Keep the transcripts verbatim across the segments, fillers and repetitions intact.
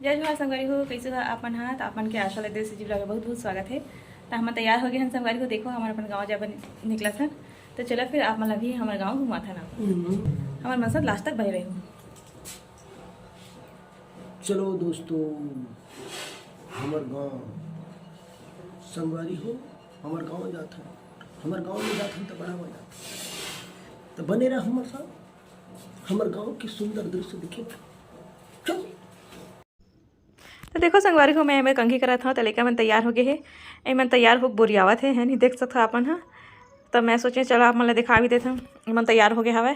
जय जोहार संगवारी हो, कइसे हो आप मन ह? त आप मन के आशा ल दिल से जी vlog में बहुत बहुत स्वागत हे। त हमन तैयार हो गे हन संगवारी हो, देखो हमन अपन गाँव जाए बर निकलत हन। त चलो फिर आप मन ल भी हमर गाँव घुमाथन। आप हमर मन साथ last तक बने रहो। चलो दोस्तों, हमर गाँव संगवारी हो, हमर गाँव जाथन, हमर गाँव में जाथन त बड़ा मजा आथे। त बने रह हमर साथ, हमर गाँव के सुंदर दृश्य देखे बर। चल। त देखो संगवारी हो, मैं एमे कंघी करत हव, त लइका मन तैयार हो गे हे। एमन तैयार हो बोरियावत हे, है नी, देख सकथव आप मन ह। त मैं सोचे चलो आप मन ल दिखा भी देथन, एमन तैयार हो गे हवय।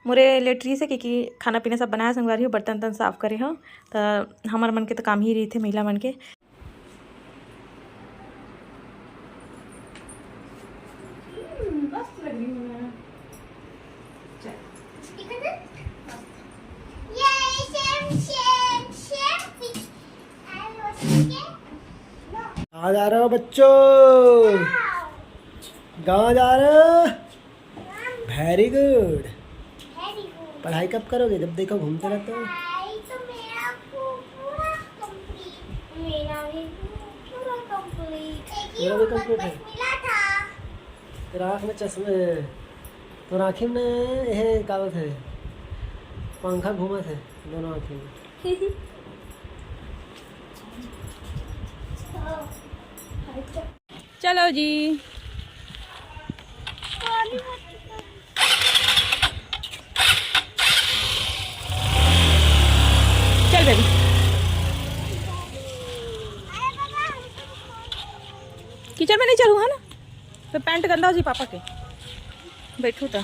मोरे लेट रहिस हे, क्योंकि खाना पीना सब बनाए संगवारी हो, बर्तन तन साफ करे हव। त हमर मन के त काम ही रहिथे महिला मन के। हम्म, मस्त लग रही हूँ मैं। चल। ये same, same, same पिच-, कहाँ जा रहे हो बच्चों? गाँव जा रहे हो? Very good। Very good। पढ़ाई कब करोगे, जब देखो घूमते रहते हो? पढ़ाई तो मेरा पू-, पूरा complete, मेरा भी पूरा complete। एक ही पूरा भी homework complete है? बस मिला था। तेरा आँख में चश्मे है, तोर आँखी में हे का बोलथे, पंखा घूमत हे दोनों आँखी में। चलो जी। चल बेबी। कीचड़ में नहीं चलू, है ना? तो पैंट गंदा हो जी पापा के। बैठू तो।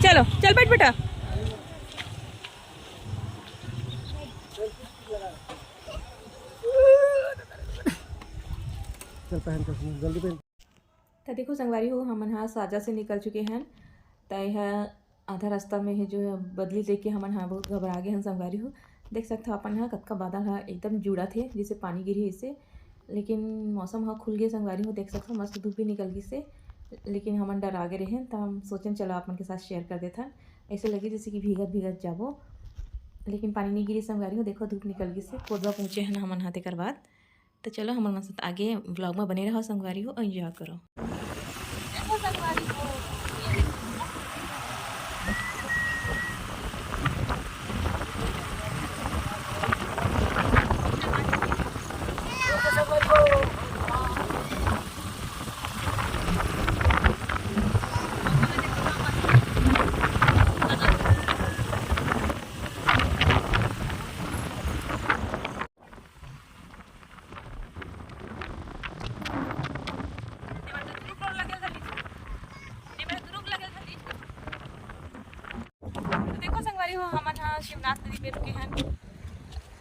चलो, चल बैठ बेटा। चल पहन चश्मा, जल्दी पहन। त देखो संगवारी हो, हमन ह साजा से निकल चुके हन। त एह आधा रास्ता में हे जो बदली देख के हमन ह बहुत घबरा गे हन संगवारी हो। देख सकथव अपन ह कतका बादल ह एकदम जुड़त हे, जैसे पानी गिरही अइसे। लेकिन मौसम ह खुल गे संगवारी हो, देख सकथव मस्त धूप भी निकल गिस हे। लेकिन हमन डरा गे रहेन, त हम सोचेन चलो आप मन के साथ share कर देथन। ऐसे लगे जैसे कि भीगत भीगत जाबो, लेकिन पानी नहीं गिरी संगवारी हो। देखो धूप निकल गिस हे, कोदवा पहुँचे हन हमन ह तेकर बाद। तो चलो हमर मन साथ आगे vlog में बने रहो संगवारी हो, enjoy करो। तो देखो संगवारी हो, हमन ह शिवनाथ नदी पे रुके हन।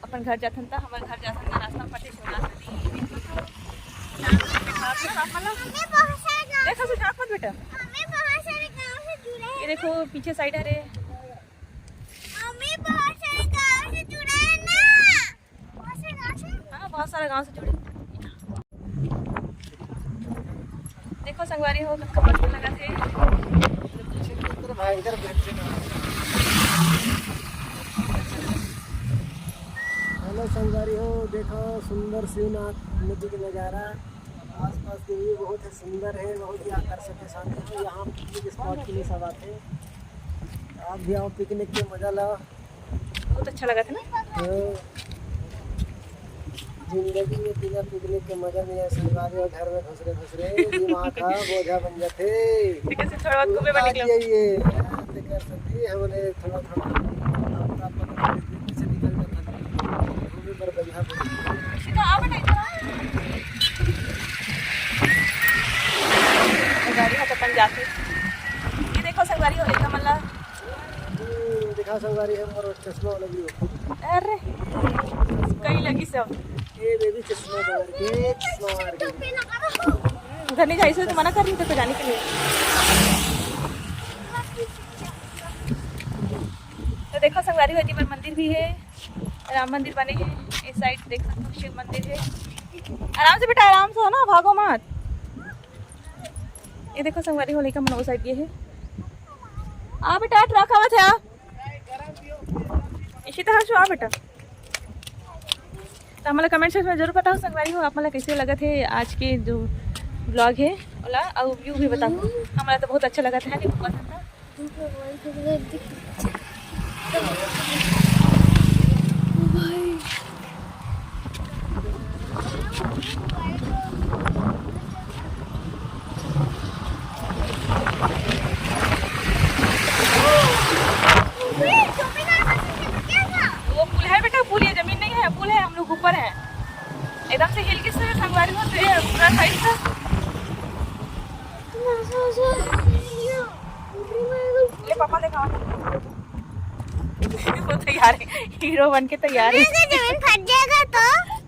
अपन घर जाथन त हमर घर जाथन त रास्ता में पड़थे शिवनाथ नदी। देखो से झाँक मत बेटा। ये देखो पीछे side हरे। हाँ, बहुत सारा गांव से जुड़े। देखो संगवारी हो, कतका मस्त लगा थे। भयंकर भयंकर। हेलो संगवारी हो, देखो सुंदर शिवनाथ नदी के नज़ारा। आसपास के view बहुत ही सुंदर है, बहुत ही आकर्षक है। शांति है, यहाँ पिकनिक स्पॉट के लिए सब आते हैं। आप भी आओ, पिकनिक के मजा लो। बहुत अच्छा लगा था ना? हाँ। जिंदगी में बिना पिकनिक के मजा नहीं है, संगवारी हो, घर में घुसरे घुसरे दिमाग का बोझा बन जाते। ठीक है, से थोड़ा बहुत घूमे बर निकलो। ये, ये, तेकर सेती हमने थोड़ा, थोड़ा अपना, अपना पीछे निकल जाता है। घूमे बर बढ़िया, बढ़िया। सीधा आ बेटा, इधर आ। गाड़ी ह तो अपन जाते। ये देखो संगवारी हो, लइका मन ला हम्म, दिखा संगवारी है, मोर चश्मा वाला भी हो। अरे, कहीं लगी सब। ये बेबी चश्मा मार के, चश्मा मार के। उधर नहीं जाइस तो मना कर रही तो जाने के लिए। तो देखो संगवारी हो, एती बर मंदिर भी है, राम मंदिर बने है। इस side देख सकते हो शिव मंदिर है। आराम से बेटा, आराम से हो ना, भागो मत। ये देखो संगवारी हो, लइका मन ओ side गे हे। आ बेटा, ट्रक आवत हे, आ। अच्छा, आ बेटा, तो हमला कमेंट सेक्शन में जरूर बताओ संगवारी हो, आप मन ला कैसे लगत हे आज के जो ब्लॉग है ओला, और व्यू भी बताओ। हमला तो बहुत अच्छा लगत है, नहीं पसंद था। वो पुल है बेटा, पुल, ये जमीन नहीं है, पुल है, हम लोग ऊपर है। एकदम से हिल के से संगवारी हो, तो ये पूरा साइड से। ले पापा देखा, वो तैयार है, हीरो बन के तैयार है। मम्मी, अगर जमीन फट जाएगा तो?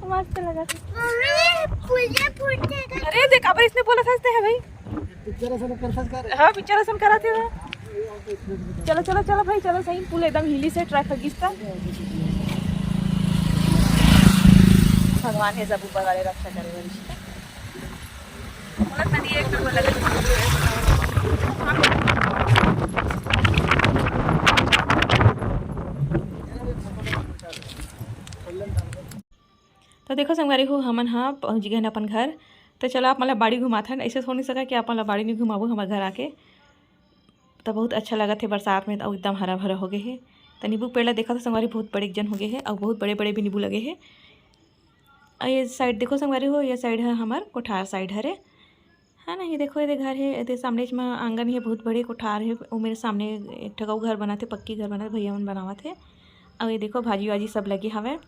मस्त लगा था। मम्मी, ये पुल ये फूट जाएगा। अरे देख, अब इसने बोला था, हंसते हैं भाई। पिक्चर ऐसा कर सकता है। हाँ, पिक्चर ऐसा करा थे वो। चलो, चलो, चलो भाई, चलो सही। पुल एकदम हिली से, ट्रैक लगिस था। भगवान है सब ऊपर वाले रक्षा करे वाले। बोला था नहीं, एक नंबर लगा। तो देखो संगवारी हो, हमन ह पहुँच गए हन अपन घर। तो चलो, आप मन ला बाड़ी घुमाथन। ऐसे हो नहीं सका कि आप मन ला बाड़ी नहीं घुमाबो हमर घर आके। तो बहुत अच्छा लगत हे बरसात में, अउ एकदम हरा भरा हो गए हे। तो नींबू के पेड़ ला देखा तो संगवारी, बहुत बड़े जन हो गए हे, अउ बहुत बड़े बड़े भी नींबू लगे हे। अउ ये साइड देखो संगवारी हो, ये साइड है हमार कोठार साइड हरे, है ना। ये देखो, ये घर है, ये सामने में आंगन है, बहुत बड़े कोठार है। वो मेरे सामने एक ठो अउ घर बनाथे, पक्की घर बनाथे, भैया मन बनावत हे। अउ ये देखो, भाजी वाजी सब लगे हवे,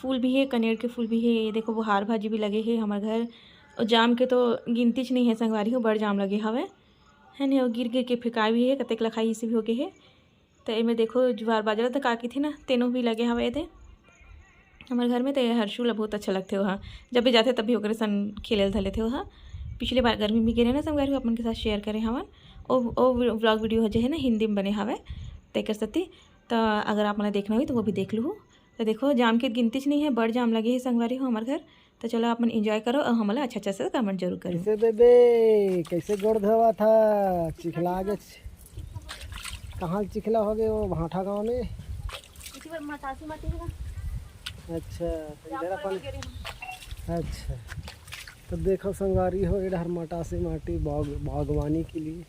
फूल भी है, कनेर के फूल भी है। ये देखो, बोहार भाजी भी लगे है हमर घर। और जाम के तो गिनती च नहीं है संगवारी हो, बड़ जाम लगे हवे, है नहीं। और गिर गिर के फेंकाय भी है, कतेक लखाई इसे भी हो गए है। तो एमे देखो, जुआर बाजरा तो का कथे ना, तेनो भी लगे हवे एदे हमर घर में। तो ये हर्षु ला बहुत अच्छा लगथे, ओहा जब भी जाथे तब भी ओकरे सन खेले ल धर लेथे ओहा। पिछले बार गर्मी में गिरे ना संगवारी हो, अपन के साथ शेयर करे हवन, ओ ओ व्लॉग वीडियो जो है ना, हिंदी में बने हवे, तेकर सेती। तो अगर आप मन ला देखना होही तो वो भी देख लूहू। तो देखो, जाम के गिनती च नहीं है, बड़ जाम लगे है संगवारी हो हमर घर। तो चलो, आप मन एंजॉय करो और हमला अच्छा अच्छा से कमेंट जरूर करो। कैसे बेबे, कैसे गोड़ धोवा था? चिखला गे, कहाँ चिखला हो गए वो भाठा गाँव में? इसी बार मटासी माटी है ना। अच्छा, तो इधर अपन, अच्छा, तो देखो संगवारी हो, इधर मटासी माटी बाग-, बागवानी के लिए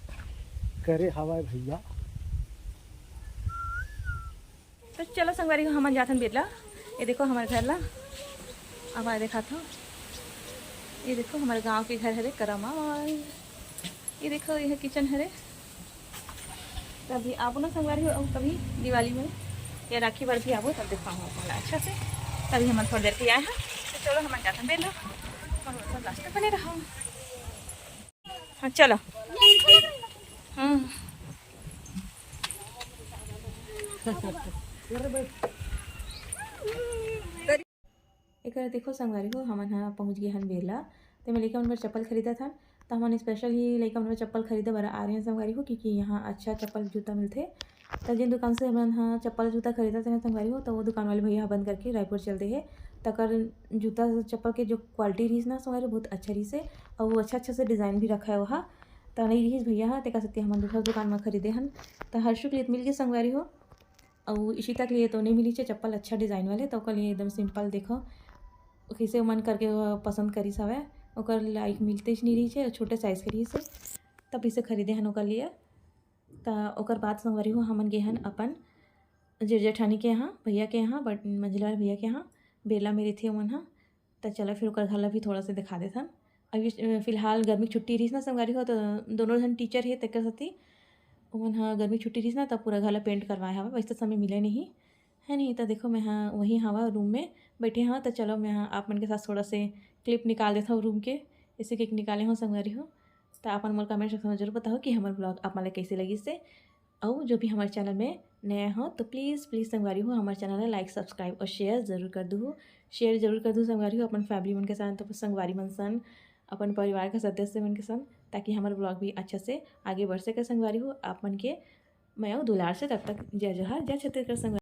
करे हवाए भैया। तो चलो संगवारी हो, हमन जाथन बेरला। ये देखो हमर घर ला, अब आ दिखात हो। ये देखो हमर गांव के घर हरे करमाल। ये देखो, ये किचन हरे। तभी आबो ना संगवारी हो, अउ कभी दिवाली में या राखी बर भी आबो, तब दिखाऊँ आप मन ला अच्छा से। तभी हमन थोड़ी देर के आए हैं, तो चलो हमन जाथन बेरला, और लास्ट तक बने रहो। हाँ चलो। हाँ। एकर देखो संगवारी हो, हमन ह पहुँच गए हन बेरला। ते में लइका मन बर चप्पल खरीदत हन, त हमन स्पेशल ही लइका मन बर चप्पल खरीदे बर आ रहे हैं संगवारी हो, क्योंकि यहाँ अच्छा चप्पल जूता मिलथे। त जिन दुकान से हमन ह चप्पल जूता खरीदत हन संगवारी हो, त वो दुकान वाले भैया ह बंद करके रायपुर चल दे हे। तकर जूता चप्पल के जो क्वालिटी रहिस ना संगवारी हो, बहुत अच्छा रहिस हे, अउ वो अच्छा अच्छा से डिजाइन भी रखा है वहाँ। त नहीं रहिस भैया ह, तेकर सेती हमन दूसरा दुकान म खरीदे हन। त हर्षु के लिए मिल गए संगवारी हो, अउ इशिता के लिए तो नहीं मिलिस हे चप्पल अच्छा डिजाइन वाले, तो ओकर लिए एकदम सिंपल। देखो कैसे मन करके वो पसंद करिस हवय, ओकर लाइक मिलते ही नहीं रहिस हे, छोटे साइज के रहिस हे, तब इसे खरीदे हन ओकर लिए। त ओकर बाद संगवारी हो हमन गे हन अपन जेठ जेठानी के यहाँ, भैया के यहाँ, बड़ मंझला वाले भैया के यहाँ, बेरला में रहिथे ओमन ह। त चलो फिर ओकर घर ला भी थोड़ा सा दिखा देथन। अभी, अ, फिलहाल गर्मी के छुट्टी रहिस ना संगवारी हो, तो दोनों झन टीचर हे, तेकर सेती ओमन ह गर्मी के छुट्टी रहिस ना, तब पूरा घर ला पेंट करवाए हवय। वैसे तो समय मिले नहीं है, नहीं? तो देखो मैं ह वहीं हवा रूम में बैठे हवं, तो चलो मैं ह आप मन के साथ थोड़ा से क्लिप निकाल देता हूँ रूम के, इसे क्लिप निकाले हो संगवारी हो। तो आप मन मोर कमेंट सेक्शन में जरूर बताओ कि हमारे ब्लॉग आप मन ला कैसे लगिस हे। अउ जो भी हमारे चैनल में नया हो तो प्लीज़ प्लीज़ संगवारी हो, हमारे चैनल ला लाइक सब्सक्राइब और शेयर जरूर कर दू, शेयर जरूर कर दू संगवारी हो अपन फैमिली मन के साथ, तो संगवारी मन सन, अपन परिवार के सदस्य मन के संग, ताकि हमारे ब्लॉग भी अच्छा से आगे बढ़ सके संगवारी हो। आप मन के मया अउ दुलार से तब तक जय जोहार, जय छत्तीसगढ़ संगवारी।